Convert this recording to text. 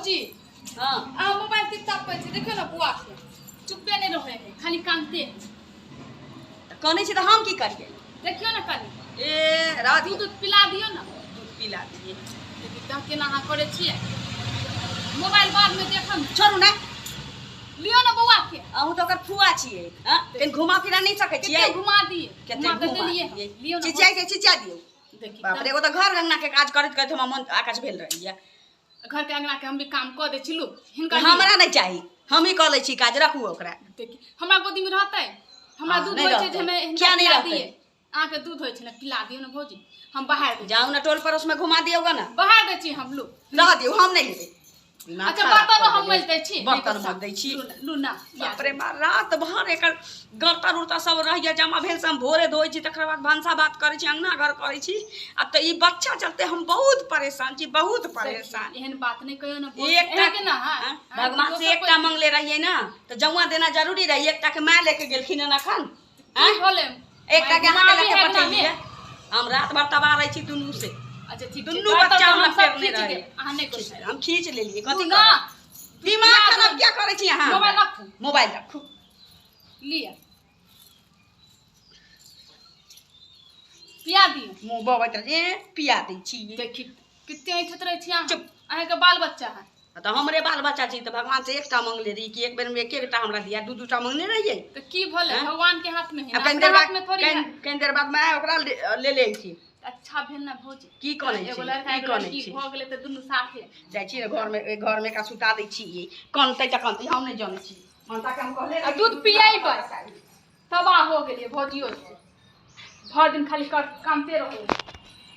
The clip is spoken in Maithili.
भौजी। हाँ। अहाँ मोबाइल कितना पै छै, देखियौ ने बौआ के चुप्पे नहि रहै है, खाली कानते है। तऽ कनै छै तऽ हम की करियै? देखियौ ने कनी। ए राधे, दूध उध पिला दियौ ने। दूध पिला दियै। देखियौ तऽ केना अहाँ करै छियै। मोबाइल बादमे देखम। छोड़ू ने। लियौ ने बौआ के। अहूँ तऽ ओकर फुआ छियै, हँ? कनि घुमा फिरा नहि सकै छियै? कते घुमा दियै? कते घुमा कऽ घुमा देलियै दियै? लियौ ने। चिचियाइ छै, चिचिया दियौ। देखी बाप रे, एगो तऽ घर अंगना के काज करैत करैत हमरा मन आकाश भेल रहैया। घर के अंगना के हम भी काम कऽ दै छी। लू हिनका हमरा नहि चाही, हमही कऽ लै छी काज, रखू ओकरा। देखी हमरा गोदी में रहतै? हमरा हाँ, दूध नहि होइ छै रहतै। जे हमे हिनका किया नहि पिला रहतै? दियै। अहाँके दूध होइ छै ने, पिला दियौ ने भौजी, हम बाहर दै छी। जाउ ने टोल पड़ोस में घुमा दियौ ने। बाहर दै छी हम, लू। रह दियौ, हम नहि लेबै। दिमाग अच्छा, खराब बर्तनो कऽ हम देलक। मजि दै छी। बर्तन मजि दै छी। लू ना, लू ना, बाप रे बाप, रात भर एकर गरतर उरतर सब रहैया जमा भेल, से हम भोरे धोइ छी, तकर बाद भनसा भात करै छी, अंगना घर करै छी। आ तऽ ई बच्चा चलते हम बहुत परेशान छी, बहुत परेशान। एहन बात नहि कहियौ ने भौजी। एकटा एहन केना है? हाँ, भगवान से एकटा मंगले रहियै ने तऽ जौआ देना जरूरी रहै। एकटा के माय लेके गेलखिन हन एखन। की आँय? भेलै? एकटा के अहाँके माय लऽ के घुमाबी है पठेलियै। अंगना में? हम रात भर तबाह रहै छी दुनू से। अच्छा ठीक छै। दुनू बर्तन बच्चा तऽ हमरा हम सब फेरने खींच रहै। देब, अहाँ नहि करू। हम खींच लेलियै, कथी ना। करब? दिमाग खराब किया करै छी अहाँ? मोबाइल राखू। मोबाइल राखू। लिअ, पिया दियौ। मुँह बबैत रहै, ए पिया दै छी। देखी कते ऐठैत रहै छी अहाँ। चुप। अहाँके बाल बच्चा है। तऽ हमरे बाल बच्चा छी तऽ भगवान से एकटा मंगले रही कि एक बेर में एक एकटा हमरा दिया, दू दूटा मंगने रहियै। तऽ की भेलै? हैं? भगवान के हाथ में है आ ना, कनि देर अपना बाद हाथ में थोड़ी है। कनि देर बाद माय ओकरा ले ले छी। अच्छा भेल ना भौजी? की कनै एगो छी? लड़का की एगो कनै लड़की छी? भऽ गेलै तऽ दुनू साथे। जाइ छी ने घरमे, घरमे एकरा सुता दै छी। कनतै तऽ कनतै, हम नहि जनै छी। मनता के हम कहले आ दूध पियेबै। तबाह हो गेलियै भौजियो से, भरि दिन खाली कानते रहै।